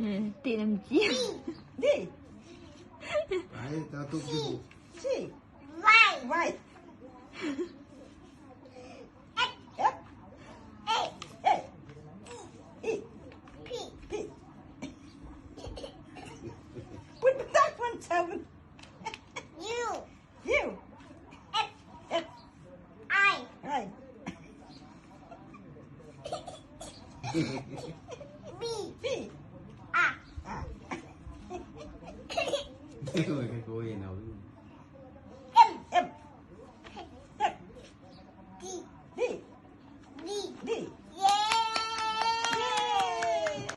ເອີ ຕິນ້ຳຈິ້ມ ດີ ໄປ ຕາຕຸກຢູ່ ຊີ ໄວ ໄວ ເອັບ ເອັບ ເອັບ ເອັບ ອີ ອີ ພີ ພີ Put that one down. U. U. F. F. I. I. B. B. R. R. ໂອ້ຍ ໂອ້ຍ ເອົາ